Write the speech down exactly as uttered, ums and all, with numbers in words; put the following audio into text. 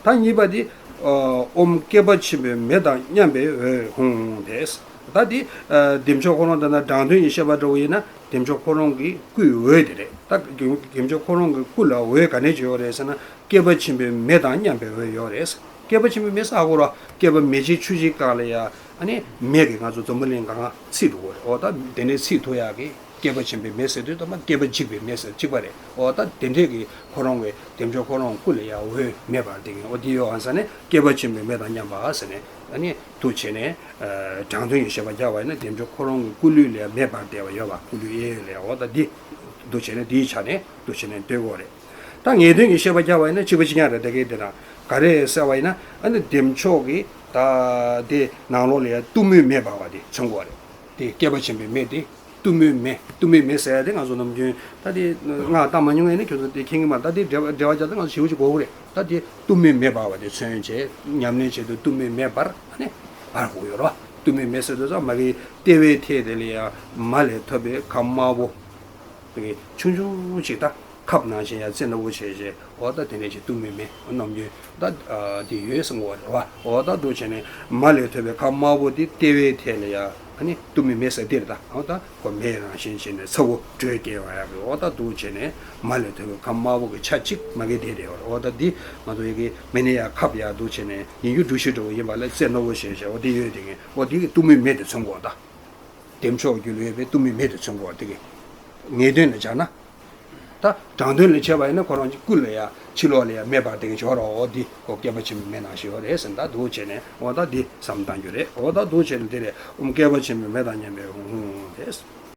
ད་གཉིས་པ་དེ། ཨོཾ་བསྐལ་པ་ཆེན་པོའི་མེ་དང་མཉམ་པའི་འོད་ཧཱུྃ་དེ། ད་དེ་བདེ་མཆོག་ཁོ་རང་དང་ན་དྲང་དོན་གྱི་བཤད་པ་འདྲ་བོ་ཡིན་ན་བདེ་མཆོག་ཁོ་རང་གི་སྐུའི་འོད་དེ་རེད། ད་བདེ་མཆོག་ཁོ་རང་གི་སྐུ་ལ་འོད་ག་ནས་བྱུང་ཡོད་རེད་ཟེར་ན། བསྐལ་པ་ཆེན་པོའི་མེ་དང་མཉམ་པའི་འོད་ཡོད་རེད། བསྐལ་པ་ཆེན་པོའི་མེ་ཟེར་ཧ་གོ་ར། བསྐལ་པ་མེ་ལྕེ་ཆུ་ལྕེ་སྒང་ལ་ཡ། ཨ་ནི་མེ་གིས་ང་ཚོ་འཛམ་བུ་གླིང་སྒང་ཚིག་འགྲོ་གི་རེད། འོ་ད་དེ་ནས་ཚིག་ཐུབ་ཡག་གི་བསྐལ་པ་ཆེན་པོའི་མེ་ཟེར་དུས་ད་མ་བསྐལ་པ་འཇིག་པའི་མེ་ཟེར་གཅིག་པ་རེད། འོ་ད་དེ་འདྲས་ཀྱི་ཁོ་རང་གི་བདེ་མཆོག་ཁོ་རང་སྐུ་ལ་ཡ་འོད་མེ་འབར་བསྡད་མཁན། འོ་དེ་ཡོད་ཨ་ཟེར་ནས་བསྐལ་པ་ཆེན་པོའི་མེ་དང་མཉམ་པ་ཟེར་ནས། ཨ་ནི་འདུག་བྱས་ནས། དྲང་དོན་གྱི་བཤད་པ་རྒྱག་པ་ཡིན་ན་བདེ་མཆོག་ཁོ་རང་གི་སྐུ་ལུས་ལ་ཡ་མེ་འབར་བསྡད་པ་ཡོད་པ། སྐུ་ལུས་གཡས་གཡོན་ལ་ཡ། འོ་ད་འདི་འདུག་བྱས་ནས་འདིའི་ཆ་ནས་འདུག་བྱས་ནས་འདོད་དགོས་རེད། ད་ངེས་དོན་གྱི་བཤད་པ་རྒྱག་པ་ཡིན་ན་གཅིག་པ་གཅིག་རྐྱང་རེད། དེ་གའི་དེ་དང་ག་རེ་ཟེར་བ་ཡིན་ན། ཨ་ནི་བདེ་མཆོག་གི་ད་དེ་ནང་ལོགས་ལ་ཡ་གཏུམ་མོའི་མེ་འབར་བ་དེ་མཚོན་དགོས་རེད། དེ་བསྐལ་པ་ཆེན་པོའི་མེ་དེ་གཏུམ་མོའི་མེ། གཏུམ་མོའི་མེ་ཟེར་ཡ་དེ་ང་ཚོ་ནམ་རྒྱུན་ད་དེ་སྔགས་བཏང་མ་མྱོང་ཡས་ནི་ཁྱོད་ཚོ་དེ་མཁྱེན་གྱི་མ་རེད། ད་དེ་འགྲེལ་པ་འགྲེལ་པ་རྒྱག་ད་ང་ཚོ་ཞེ་པོ་ཅིག་གོ་གི་རེད། ད་དེ་གཏུམ་མོའི་མེ་འབར་བ་དེ་མཚོན་བྱས་ཉམས་ལེན་བྱེད་དུས་གཏུམ་མོའི་མེ་འབར། ཨ་ནི་འབར་དགོས་ཡོད་རེད་བ། གཏུམ་མོའི་མེ་ཟེར་དུས་ཙང་མ་གི་ལྟེ་བའི་ཐད་དེ་ལ་ཡ་མ་ལས་ཐོབ་པའི་ཁབ་དམར་པོ་དེ་ཆུང་ཆུང་ཅིག་ད། ཁབ་ནང་བཞིན་ཡ་རྩེ་རྣོ་པོ་བྱས་བྱས། འོ་ད་དེ་ནས་ཅིག་གཏུམ་མོའི་མེ་ནམ་རྒྱུན་ད་དེ་ཡོད་གསུང་གི་ཡོད་རེད་བ། འོ་ད་འདུག་བྱས་ནས་མ་ལས་ཐོབ་པའི་ཁབ་དམར་པོ་དེ་ལྟེ་བའི་ཐད་ལ་ཡ། ཨ་ནི་གཏུམ་མོའི་མེ་ཟེར་དེ་རེད་ད། འོ་ད་ཁོ་མེ་རང་བཞིན་བྱས་ནས་ཚ་བོ་དྲོད་སྐྱེ་བ་ཡག་གི། འོ་ད་འདུག་བྱས་ནས་མ་ལས་ཐོབ་པའི་ཁབ་དམར་པོ་གི་ཆ་གཅིག་མ་གི་དེ་རེད་བ། འོ་ད་འདི་ང་ཚོ་ཡི་གེ་མེ་ནི་ཡ་ཁབ་ཡ་འདུག་བྱས་ནས་ཡིན་རྒྱུ་འབྲུ་བཞི་འདྲ་བོ་ཡིན་པ་ལ་རྩེ་རྣོ་པོ་བྱས་བྱས། འོ་དེ་ཡོད་དེ་ངས་འོ་དེ་གི་གཏུམ་མོའི་མེ་དེ་མཚོན་གོ་ད། བདེ་མཆོག་རྒྱུད་ལ་ཡོད་པའི་གཏུམ་མོའི་མེ་དེ་མཚོན་གོ་དེ་གི། ངེས་དོན་ལ་སྦྱར་ན། ད་དྲང་དོན་ལ་བྱས་པ་ཡིན་ན་ཁོ་རང་གི་སྐུ་ལ་ཡ་ཕྱི་ལོགས་ལ་ཡ་མེ་འབར་དེ་གི་ཞོར་རོ། འོ་འདི་ཁོ་བསྐལ་པ་ཆེན་པོའི་མེ་ནང་བཞིན་ཡོད་རེད་ཟེར། ད་འདུག་བྱས་ནས་འོ་ད་འདི་བསམ་བཏང་རྒྱུ་རེད། འོ་ད་འདུག་བྱས་ནས་འདི་རེད། ཨོཾ་བསྐལ་པ་ཆེན་པོའི་མེ་དང་མཉམ་པའི་ཧཱུྃ་ཧཱུྃ་ཧཱུྃ་རེད།